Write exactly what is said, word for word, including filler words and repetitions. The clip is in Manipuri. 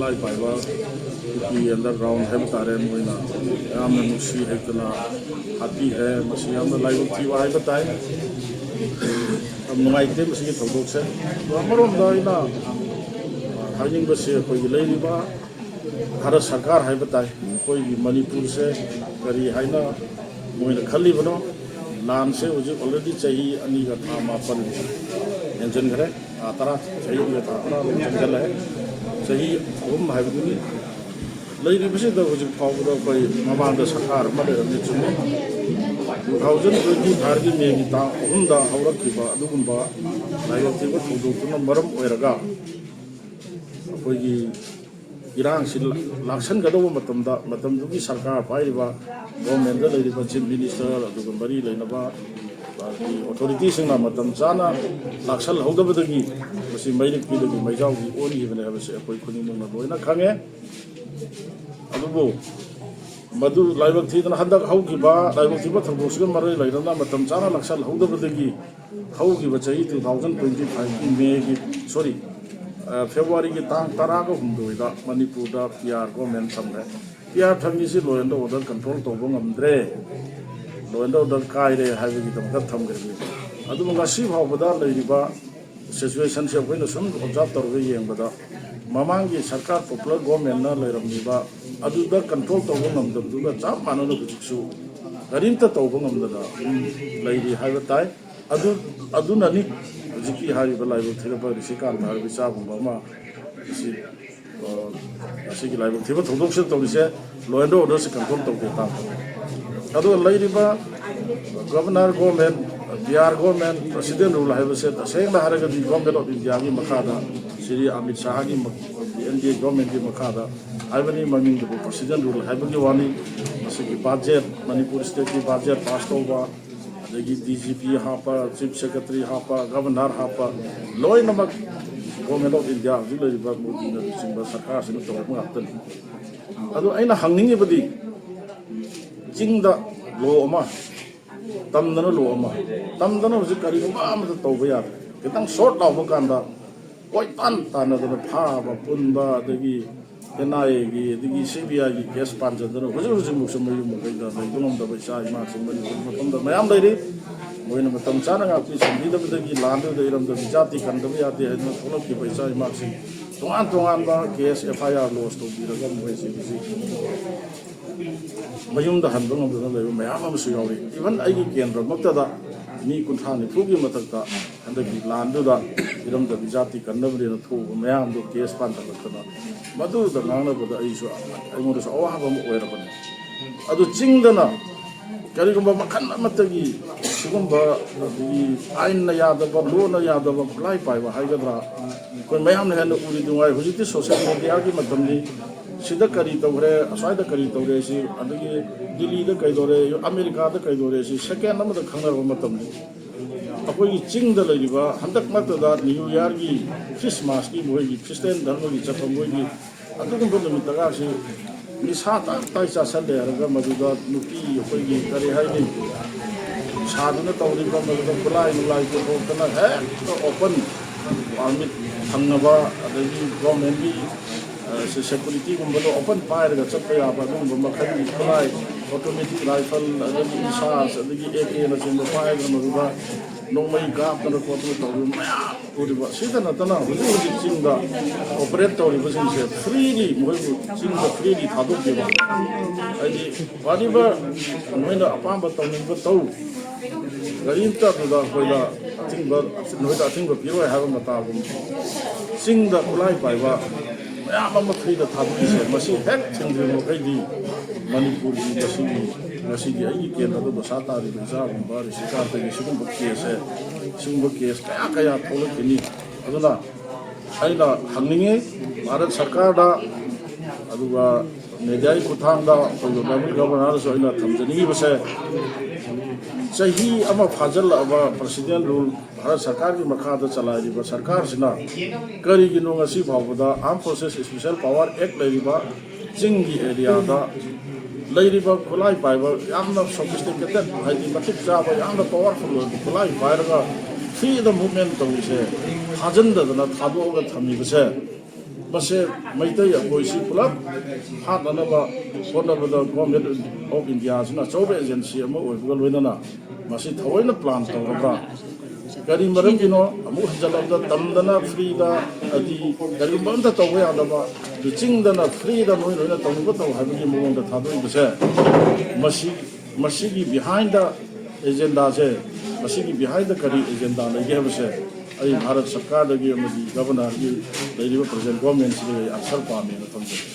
ꯂꯥꯏ ꯄꯥꯏꯕ ꯀꯨꯀꯤ ꯑꯟꯗꯔꯒ꯭ꯔꯥꯎꯟ ꯍꯥꯏꯕ ꯇꯥꯔꯦ, ꯃꯣꯏꯅ ꯌꯥꯝꯅ ꯅꯨꯡꯁꯤ ꯍꯩꯇꯅ ꯍꯥꯠꯄꯤꯈ꯭ꯔꯦ꯫ ꯃꯁꯤ ꯌꯥꯝꯅ ꯂꯥꯏꯕꯛ ꯊꯤꯕ ꯍꯥꯏꯕ ꯇꯥꯏ꯫ ꯌꯥꯝ ꯅꯨꯡꯉꯥꯏꯇꯦ ꯃꯁꯤꯒꯤ ꯊꯧꯗꯣꯛꯁꯦ꯫ ꯑꯗꯣ ꯑꯃꯔꯣꯝꯗ ꯑꯩꯅ ꯍꯥꯏꯅꯤꯡꯕꯁꯦ, ꯑꯩꯈꯣꯏꯒꯤ ꯂꯩꯔꯤꯕ ꯚꯥꯔꯠ ꯁꯔꯀꯥꯔ ꯍꯥꯏꯕ ꯇꯥꯏ, ꯑꯩꯈꯣꯏꯒꯤ ꯃꯅꯤꯄꯨꯔꯁꯦ ꯀꯔꯤ ꯍꯥꯏꯅ ꯃꯣꯏꯅ ꯈꯜꯂꯤꯕꯅꯣ? ꯂꯥꯟꯁꯦ ꯍꯧꯖꯤꯛ already ꯆꯍꯤ ꯑꯅꯤꯒ ꯊꯥ ꯃꯥꯄꯟ ꯍꯦꯟꯖꯤꯟꯈ꯭ꯔꯦ꯫ ꯊꯥ ꯇꯔꯥ, ꯆꯍꯤ ꯑꯅꯤꯒ ꯊꯥ ꯇꯔꯥ ꯆꯪꯁꯤꯜꯂꯛꯑꯦ꯫ ꯆꯍꯤ ꯑꯍꯨꯝ ꯍꯥꯏꯕꯗꯨꯅꯤ꯫ ꯂꯩꯔꯤꯕꯁꯤꯗ ꯍꯧꯖꯤꯛ ꯐꯥꯎꯕꯗ ꯑꯩꯈꯣꯏ ꯃꯃꯥꯡꯗ ꯁꯔꯀꯥꯔ ꯑꯃ ꯂꯩꯔꯝꯃꯤ, ꯆꯨꯝꯃꯤ꯫ Two thousand twenty five ꯒꯤ ꯃꯦꯒꯤ ꯇꯥꯡ ꯑꯍꯨꯝꯗ ꯍꯧꯔꯛꯈꯤꯕ ꯑꯗꯨꯒꯨꯝꯕ ꯂꯥꯏꯕꯛ ꯊꯤꯕ ꯊꯧꯗꯣꯛꯇꯨꯅ ꯃꯔꯝ ꯑꯣꯏꯔꯒ ꯑꯩꯈꯣꯏꯒꯤ ꯏꯔꯥꯡꯁꯤ ꯂꯥꯛꯁꯟꯒꯗꯧꯕ ꯃꯇꯝꯗ, ꯃꯇꯝꯗꯨꯒꯤ ꯁꯔꯀꯥꯔ ꯄꯥꯏꯔꯤꯕ ꯒꯣꯔꯃꯦꯟꯗ ꯂꯩꯔꯤꯕ ꯆꯤꯐ ꯃꯤꯅꯤꯁꯇꯔ, ꯑꯗꯨꯒ ꯃꯔꯤ ꯂꯩꯅꯕ ꯑꯣꯊꯣꯔꯤꯇꯤꯁꯤꯡꯅ ꯃꯇꯝ ꯆꯥꯅ ꯂꯥꯛꯁꯜꯍꯧꯗꯕꯗꯒꯤ ꯃꯁꯤ ꯃꯩꯔꯤꯛꯄꯤꯗꯒꯤ ꯃꯩꯖꯥꯎꯒꯤ ꯑꯣꯟꯈꯤꯕꯅꯦ ꯍꯥꯏꯕꯁꯤ ꯑꯩꯈꯣꯏ ꯈꯨꯗꯤꯡꯃꯛꯅ ꯂꯣꯏꯅ ꯈꯪꯉꯦ꯫ ꯑꯗꯨꯕꯨ ꯃꯗꯨ ꯂꯥꯏꯕꯛ ꯊꯤꯗꯅ ꯍꯟꯗꯛ ꯍꯧꯈꯤꯕ ꯂꯥꯏꯕꯛ ꯊꯤꯕ ꯊꯧꯗꯣꯛꯁꯤꯒ ꯃꯔꯤ ꯂꯩꯅꯅ ꯃꯇꯝ ꯆꯥꯅ ꯂꯥꯛꯁꯜꯍꯧꯗꯕꯗꯒꯤ ꯍꯧꯈꯤꯕ ꯆꯍꯤ two thousand twenty five ꯀꯤ ꯃꯦꯒꯤ, ꯁꯣꯔꯤ, ꯐꯦꯕ꯭ꯔꯨꯋꯥꯔꯤꯒꯤ ꯇꯥꯡ ꯇꯔꯥꯒ ꯍꯨꯝꯗꯣꯏꯗ ꯃꯅꯤꯄꯨꯔꯗ ꯄꯤ ꯑꯥꯔ ꯒꯣꯔꯃꯦꯟ ꯊꯝꯈ꯭ꯔꯦ꯫ ꯄꯤ ꯑꯥꯔ ꯊꯝꯃꯤꯁꯤ law and order control ꯇꯧꯕ ꯉꯝꯗ꯭ꯔꯦ, law and order ꯀꯥꯏꯔꯦ ꯍꯥꯏꯕꯒꯤꯗꯃꯛꯇ ꯊꯝꯈ꯭ꯔꯤꯕꯅꯤ꯫ ꯑꯗꯨꯕꯨ ꯉꯁꯤ ꯐꯥꯎꯕꯗ ꯂꯩꯔꯤꯕ ꯁꯤꯆꯨꯋꯦꯁꯟꯁꯦ ꯑꯩꯈꯣꯏꯅ ꯁꯨꯝ ꯑꯣꯕꯖꯥꯔꯕ ꯇꯧꯔꯒ ꯌꯦꯡꯕꯗ, ꯃꯃꯥꯡꯒꯤ ꯁꯔꯀꯥꯔ ꯄꯣꯄꯨꯂꯔ ꯒꯣꯔꯃꯦꯟꯅ ꯂꯩꯔꯝꯃꯤꯕ ꯑꯗꯨꯗ ꯀꯟꯇ꯭ꯔꯣꯜ ꯇꯧꯕ ꯉꯝꯗꯕꯗꯨꯒ ꯆꯞ ꯃꯥꯟꯅꯅ ꯍꯧꯖꯤꯛꯁꯨ ꯀꯔꯤꯝꯇ ꯇꯧꯕ ꯉꯝꯗꯅ ꯑꯗꯨꯝ ꯂꯩꯔꯤ ꯍꯥꯏꯕ ꯇꯥꯏ꯫ ꯑꯗꯨ, ꯑꯗꯨꯅꯅꯤ ꯍꯧꯖꯤꯛꯀꯤ ꯍꯥꯏꯔꯤꯕ ꯂꯥꯏꯕꯛ ꯊꯤꯔꯕ ꯔꯤꯁꯤꯀꯥꯟꯇ ꯍꯥꯏꯕ ꯏꯆꯥꯒꯨꯝꯕ ꯑꯃ ꯑꯁꯤ, ꯑ, ꯑꯁꯤꯒꯤ ꯂꯥꯏꯕꯛ ꯊꯤꯕ ꯊꯧꯗꯣꯛꯁꯤꯗ ꯇꯧꯔꯤꯁꯦ꯫ Law and order ꯁꯤ control ꯇꯧꯗꯦ ꯇꯥꯕ꯫ ꯑꯗꯨꯒ ꯂꯩꯔꯤꯕ ꯒꯕꯔꯅꯔ ꯒꯣꯔꯃꯦꯟ, ꯄꯤ ꯑꯥꯔ ꯒꯣꯔꯃꯦꯟ, ꯄ꯭ꯔꯁꯤꯗꯦꯟ ꯔꯨꯜ ꯍꯥꯏꯕꯁꯦ ꯇꯁꯦꯡꯅ ꯍꯥꯏꯔꯒꯗꯤ ꯒꯣꯔꯃꯦꯟ ꯑꯣꯐ ꯏꯟꯗꯤꯌꯥꯒꯤ ꯃꯈꯥꯗ, ꯁ꯭ꯔꯤ ꯑꯃꯤꯠ ꯁꯥꯍꯒꯤ ꯃ-, ꯑꯦꯟ ꯗꯤ ꯑꯦ ꯒꯣꯔꯃꯦꯟꯒꯤ ꯃꯈꯥꯗ ꯍꯥꯏꯕꯅꯤ꯫ ꯃꯃꯤꯡꯗꯨꯕꯨ ꯄ꯭ꯔꯁꯤꯗꯦꯟ ꯔꯨꯜ ꯍꯥꯏꯕꯒꯤ ꯋꯥꯅꯤ꯫ ꯃꯁꯤꯒꯤ ꯕꯖꯦꯠ, ꯃꯅꯤꯄꯨꯔ ꯁ꯭ꯇꯦꯠꯀꯤ ꯕꯖꯦꯠ ꯄꯥꯁ ꯇꯧꯕ, ꯑꯗꯒꯤ ꯗꯤ ꯖꯤ ꯄꯤ ꯍꯥꯞꯄ, ꯆꯤꯐ ꯁꯦꯀ꯭ꯔꯦꯇꯔꯤ ꯍꯥꯞꯄ, ꯒꯕꯔꯅꯔ ꯍꯥꯞꯄ, ꯂꯣꯏꯅꯃꯛ ꯒꯣꯔꯃꯦꯟ ꯑꯣꯐ ꯏꯟꯗꯤꯌꯥ ꯍꯧꯖꯤꯛ ꯂꯩꯔꯤꯕ ꯃꯣꯗꯤꯅ ꯂꯨꯆꯤꯡꯕ ꯁꯔꯀꯥꯔꯁꯤꯅ ꯇꯧꯔꯛꯄ ꯉꯥꯛꯇꯅꯤ꯫ ꯑꯗꯣ ꯑꯩꯅ ꯍꯪꯅꯤꯡꯉꯤꯕꯗꯤ, ꯆꯤꯡꯗ ꯂꯣ ꯑꯃ, ꯇꯝꯗꯅ ꯂꯣ ꯑꯃ, ꯇꯝꯗꯅ ꯍꯧꯖꯤꯛ ꯀꯔꯤꯒꯨꯝꯕ ꯑꯃꯇ ꯇꯧꯕ ꯌꯥꯗ꯭ꯔꯦ꯫ ꯈꯤꯇꯪ ꯁꯣꯔꯠ ꯂꯥꯎꯕ ꯀꯥꯟꯗ ꯀꯣꯏꯇꯥꯟ ꯇꯥꯟꯅꯗꯅ ꯐꯥꯕ ꯄꯨꯟꯕ, ꯑꯗꯒꯤ ꯑꯦꯟ ꯑꯥꯏ ꯑꯦꯒꯤ, ꯑꯗꯒꯤ ꯁꯤ ꯕꯤ ꯑꯥꯏꯒꯤ ꯀꯦꯁ ꯄꯥꯟꯖꯗꯅ ꯍꯧꯖꯤꯛ ꯍꯧꯖꯤꯛꯃꯛꯁꯨ ꯃꯌꯨꯝ ꯃꯀꯩꯗ ꯂꯩꯕ ꯉꯝꯗꯕ ꯏꯆꯥ ꯏꯃꯥꯁꯤꯡ ꯃꯅꯤꯄꯨꯔ ꯃꯐꯝꯗ ꯃꯌꯥꯝ ꯂꯩꯔꯤ꯫ ꯃꯣꯏꯅ ꯃꯇꯝ ꯆꯥꯅ ꯉꯥꯛꯄꯤ ꯁꯦꯟꯕꯤꯗꯕꯗꯒꯤ ꯂꯥꯟꯗꯨꯗ ꯏꯔꯝꯗꯝ ꯏꯖꯥꯇꯤ ꯀꯟꯗꯕ ꯌꯥꯗꯦ ꯍꯥꯏꯗꯨꯅ ꯊꯣꯛꯂꯛꯈꯤꯕ ꯏꯆꯥ ꯏꯃꯥꯁꯤꯡ ꯇꯣꯉꯥꯟ ꯇꯣꯉꯥꯟꯕ ꯀꯦꯁ ꯑꯦꯐ ꯑꯥꯏ ꯑꯥꯔ ꯂꯣꯖ ꯇꯧꯕꯤꯔꯒ ꯃꯈꯣꯏꯁꯤꯡ ꯑꯁꯤ ꯃꯌꯨꯝꯗ ꯍꯟꯕ ꯉꯝꯗꯅ ꯂꯩꯕ ꯃꯌꯥꯝ ꯑꯃꯁꯨ ꯌꯥꯎꯔꯤ꯫ ꯏꯚꯟ ꯑꯩꯒꯤ ꯀꯦꯟꯗ꯭ꯔꯃꯛꯇꯗ ꯃꯤ ꯀꯨꯟꯊ꯭ꯔꯥ ꯅꯤꯐꯨꯒꯤ ꯃꯊꯛꯇ ꯍꯟꯗꯛꯀꯤ ꯂꯥꯟꯗꯨꯗ ꯏꯔꯝꯗꯝ ꯏꯖꯥꯇꯤ ꯀꯟꯅꯕꯅꯦꯅ ꯊꯣꯛꯎꯕ ꯃꯌꯥꯝꯗꯣ ꯀꯦꯁ ꯄꯥꯟꯊꯠꯂꯛꯇꯅ ꯃꯗꯨꯗ ꯉꯥꯡꯅꯕꯗ ꯑꯩꯁꯨ, ꯑꯩꯉꯣꯟꯗꯁꯨ ꯑꯋꯥꯕ ꯑꯃ ꯑꯣꯏꯔꯕꯅꯤ꯫ ꯑꯗꯨ ꯆꯤꯡꯗꯅ ꯀꯔꯤꯒꯨꯝꯕ ꯃꯈꯜ ꯑꯃꯠꯇꯒꯤ ꯁꯤꯒꯨꯝꯕ, ꯑꯗꯒꯤ ꯑꯥꯏꯟꯅ ꯌꯥꯗꯕ, ꯂꯣꯅ ꯌꯥꯗꯕ ꯈꯨꯠꯂꯥꯏ ꯄꯥꯏꯕ ꯍꯥꯏꯒꯗ꯭ꯔꯥ, ꯑꯩꯈꯣꯏ ꯃꯌꯥꯝꯅ ꯍꯦꯟꯅ ꯎꯔꯤꯗꯨꯉꯥꯏ꯫ ꯍꯧꯖꯤꯛꯇꯤ ꯁꯣꯁꯤꯌꯦꯜ ꯃꯦꯗꯤꯌꯥꯒꯤ ꯃꯇꯝꯅꯤ꯫ ꯁꯤꯗ ꯀꯔꯤ ꯇꯧꯈ꯭ꯔꯦ, ꯑꯁ꯭ꯋꯥꯏꯗ ꯀꯔꯤ ꯇꯧꯔꯦ ꯁꯤ, ꯑꯗꯒꯤ ꯗꯤꯜꯂꯤꯗ ꯀꯩꯗꯧꯔꯦ, ꯑꯃꯦꯔꯤꯀꯥꯗ ꯀꯩꯗꯧꯔꯦ ꯁꯤ ꯁꯦꯀꯦꯟ ꯑꯃꯗ ꯈꯪꯅꯔꯕ ꯃꯇꯝꯅꯤ꯫ ꯑꯩꯈꯣꯏꯒꯤ ꯆꯤꯡꯗ ꯂꯩꯔꯤꯕ ꯍꯟꯗꯛ ꯅꯠꯇꯗ ꯅ꯭ꯌꯨ ꯏꯌꯥꯔꯒꯤ, ꯈ꯭ꯔꯤꯁꯃꯥꯁꯀꯤ, ꯃꯈꯣꯏꯒꯤ ꯈ꯭ꯔꯤꯁꯇꯤꯌꯥꯟ ꯙꯔꯃꯒꯤ ꯆꯠꯄ ꯃꯣꯏꯒꯤ ꯑꯗꯨꯒꯨꯝꯕ ꯅꯨꯃꯤꯠꯇꯒꯁꯤ ꯅꯤꯁꯥ ꯇꯞ ꯇꯥꯏ ꯆꯥꯁꯜꯂꯦ ꯍꯥꯏꯔꯒ ꯃꯗꯨꯗ ꯅꯨꯄꯤ ꯑꯩꯈꯣꯏꯒꯤ ꯀꯔꯤ ꯍꯥꯏꯅꯤ, ꯁꯥꯗꯨꯅ ꯇꯧꯔꯤꯕ ꯃꯗꯨꯗ ꯈꯨꯠꯂꯥꯏ ꯅꯨꯡꯂꯥꯏ ꯄꯨꯊꯣꯛꯇꯅ ꯍꯦꯛꯇ ꯑꯣꯄꯟ ꯄꯥꯔꯃꯤꯠ ꯐꯪꯅꯕ, ꯑꯗꯒꯤ ꯒꯣꯔꯃꯦꯟꯒꯤ ꯁꯦꯀꯨꯔꯤꯇꯤꯒꯨꯝꯕꯗꯣ ꯑꯣꯄꯟ ꯄꯥꯏꯔꯒ ꯆꯠꯄ ꯌꯥꯕ ꯑꯗꯨꯒꯨꯝꯕ ꯃꯈꯜꯒꯤ ꯈꯨꯠꯂꯥꯏ, ꯑꯣꯇꯣꯃꯦꯇꯤꯛ ꯔꯥꯏꯐꯜ, ꯑꯗꯒꯤ ꯏꯁꯥꯁ, ꯑꯗꯒꯤ ꯑꯦ ꯀꯦꯅꯆꯤꯡꯕ ꯄꯥꯏꯔꯒ ꯃꯗꯨꯗ ꯅꯣꯡꯃꯩ ꯀꯥꯞꯇꯅ ꯈꯣꯠꯇꯅ ꯇꯧꯔꯤꯕ ꯃꯌꯥꯝ ꯎꯔꯤꯕ꯫ ꯑꯁꯤꯗ ꯅꯠꯇꯅ ꯍꯧꯖꯤꯛ ꯍꯧꯖꯤꯛ ꯆꯤꯡꯗ ꯑꯣꯄꯔꯦꯠ ꯇꯧꯔꯤꯕꯁꯤꯡꯁꯦ ꯐ꯭ꯔꯤꯂꯤ, ꯃꯈꯣꯏꯕꯨ ꯆꯤꯡꯗ ꯐ꯭ꯔꯤꯂꯤ ꯊꯥꯗꯣꯛꯄꯤꯕ꯫ ꯍꯥꯏꯗꯤ ꯋꯥꯔꯤꯕ ꯅꯣꯏꯅ ꯑꯄꯥꯝꯕ ꯇꯧꯅꯤꯡꯕ ꯇꯧ, ꯀꯔꯤꯝꯇ ꯑꯗꯨꯗ ꯑꯩꯈꯣꯏꯗ ꯑꯊꯤꯡꯕ, ꯅꯣꯏꯗ ꯑꯊꯤꯡꯕ ꯄꯤꯔꯣꯏ ꯍꯥꯏꯕ ꯃꯇꯥꯒꯨꯝ ꯆꯤꯡꯗ ꯈꯨꯠꯂꯥꯏ ꯄꯥꯏꯕ ꯃꯌꯥꯝ ꯑꯃ ꯐ꯭ꯔꯤꯗ ꯊꯥꯗꯣꯛꯏꯁꯦ, ꯃꯁꯤ ꯍꯦꯛ ꯊꯤꯡꯗ꯭ꯔꯤꯕ ꯃꯈꯩꯗꯤ ꯃꯅꯤꯄꯨꯔꯒꯤ ꯉꯁꯤꯒꯤ, ꯉꯁꯤꯒꯤ ꯑꯩꯒꯤ ꯀꯦꯟꯗ꯭ꯔꯗ ꯗꯣꯁꯥ ꯇꯥꯔꯤꯕ ꯏꯆꯥꯒꯨꯝꯕ ꯔꯤꯁꯤꯀꯥꯟꯇꯒꯤ ꯁꯤꯒꯨꯝꯕ ꯀꯦꯁꯁꯦ, ꯁꯤꯒꯨꯝꯕ ꯀꯦꯁ ꯀꯌꯥ ꯀꯌꯥ ꯊꯣꯛꯂꯛꯈꯤꯅꯤ꯫ ꯑꯗꯨꯅ ꯑꯩꯅ ꯍꯪꯅꯤꯡꯉꯤ ꯚꯥꯔꯠ ꯁꯔꯀꯥꯔꯗ, ꯑꯗꯨꯒ ꯃꯦꯗꯤꯌꯥꯒꯤ ꯈꯨꯠꯊꯥꯡꯗ ꯑꯩꯈꯣꯏꯒꯤ ꯒꯚꯔꯅꯔꯁꯨ ꯑꯩꯅ ꯊꯝꯖꯅꯤꯡꯉꯤꯕꯁꯦ, ꯆꯍꯤ ꯑꯃ ꯐꯥꯖꯤꯜꯂꯛꯑꯕ ꯄ꯭ꯔꯁꯤꯗꯦꯟ ꯔꯨꯜ ꯚꯥꯔꯠ ꯁꯔꯀꯥꯔꯒꯤ ꯃꯈꯥꯗ ꯆꯂꯥꯏꯔꯤꯕ ꯁꯔꯀꯥꯔꯁꯤꯅ ꯀꯔꯤꯒꯤꯅꯣ ꯉꯁꯤ ꯐꯥꯎꯕꯗ ꯑꯥꯔꯝ ꯐꯣꯔꯁꯦꯁ ꯏꯁꯄꯤꯁꯦꯜ ꯄꯥꯋꯔ ꯑꯦꯛ ꯂꯩꯔꯤꯕ ꯆꯤꯡꯒꯤ ꯑꯦꯔꯤꯌꯥꯗ ꯂꯩꯔꯤꯕ ꯈꯨꯠꯂꯥꯏ ꯄꯥꯏꯕ ꯌꯥꯝꯅ ꯁꯣꯐꯤꯁꯇꯤꯀꯦꯇꯦꯠ, ꯍꯥꯏꯗꯤ ꯃꯇꯤꯛ ꯆꯥꯕ, ꯌꯥꯝꯅ ꯄꯥꯋꯔꯐꯨꯜ ꯑꯣꯏꯕ ꯈꯨꯠꯂꯥꯏ ꯄꯥꯏꯔꯒ ꯐ꯭ꯔꯤꯗ ꯃꯨꯚꯃꯦꯟ ꯇꯧꯔꯤꯁꯦ ꯊꯥꯖꯤꯟꯗꯗꯅ ꯊꯥꯗꯣꯛꯑꯒ ꯊꯝꯃꯤꯕꯁꯦ, ꯃꯁꯦ ꯃꯩꯇꯩ ꯑꯩꯈꯣꯏꯁꯤ ꯄꯨꯂꯞ ꯍꯥꯠꯅꯅꯕ ꯍꯣꯠꯅꯕꯗ ꯒꯣꯔꯃꯦꯟ ꯑꯣꯐ ꯏꯟꯗꯤꯌꯥꯁꯤꯅ ꯑꯆꯧꯕ ꯑꯦꯖꯦꯟꯁꯤ ꯑꯃ ꯑꯣꯏꯕꯒ ꯂꯣꯏꯅꯅ ꯃꯁꯤ ꯊꯑꯣꯏꯅ ꯄ꯭ꯂꯥꯟ ꯇꯧꯔꯕ꯭ꯔꯥ? ꯀꯔꯤ ꯃꯔꯝꯒꯤꯅꯣ? ꯑꯃꯨꯛ ꯍꯟꯖꯜꯂꯛꯄꯗ ꯇꯝꯗꯅ ꯐ꯭ꯔꯤꯗ, ꯍꯥꯏꯗꯤ ꯀꯔꯤꯒꯨꯝꯕ ꯑꯝꯇ ꯇꯧꯕ ꯌꯥꯗꯕ, ꯂꯨꯆꯤꯡꯗꯅ ꯐ꯭ꯔꯤꯗ ꯅꯣꯏ ꯂꯣꯏꯅ ꯇꯧꯅꯕ ꯇꯧ ꯍꯥꯏꯕꯒꯤ ꯃꯑꯣꯡꯗ ꯊꯥꯗꯣꯛꯏꯕꯁꯦ, ꯃꯁꯤ, ꯃꯁꯤꯒꯤ ꯕꯤꯍꯥꯏꯟꯗ ꯑꯦꯖꯦꯟꯗꯥꯁꯦ, ꯃꯁꯤꯒꯤ ꯕꯤꯍꯥꯏꯟꯗ ꯀꯔꯤ ꯑꯦꯖꯦꯟꯗꯥ ꯂꯩꯒꯦ ꯍꯥꯏꯕꯁꯦ ꯑꯩ ꯚꯥꯔꯠ ꯁꯔꯀꯥꯔꯗꯒꯤ ꯑꯃꯗꯤ ꯒꯚꯔꯅꯔꯒꯤ, ꯂꯩꯔꯤꯕ ꯄ꯭ꯔꯖꯦꯟ ꯒꯣꯔꯃꯦꯟꯁꯤꯗꯒꯤ ꯑꯩ ꯑꯟꯁꯔ ꯄꯥꯝꯃꯦꯅ ꯊꯝꯖꯒꯦ꯫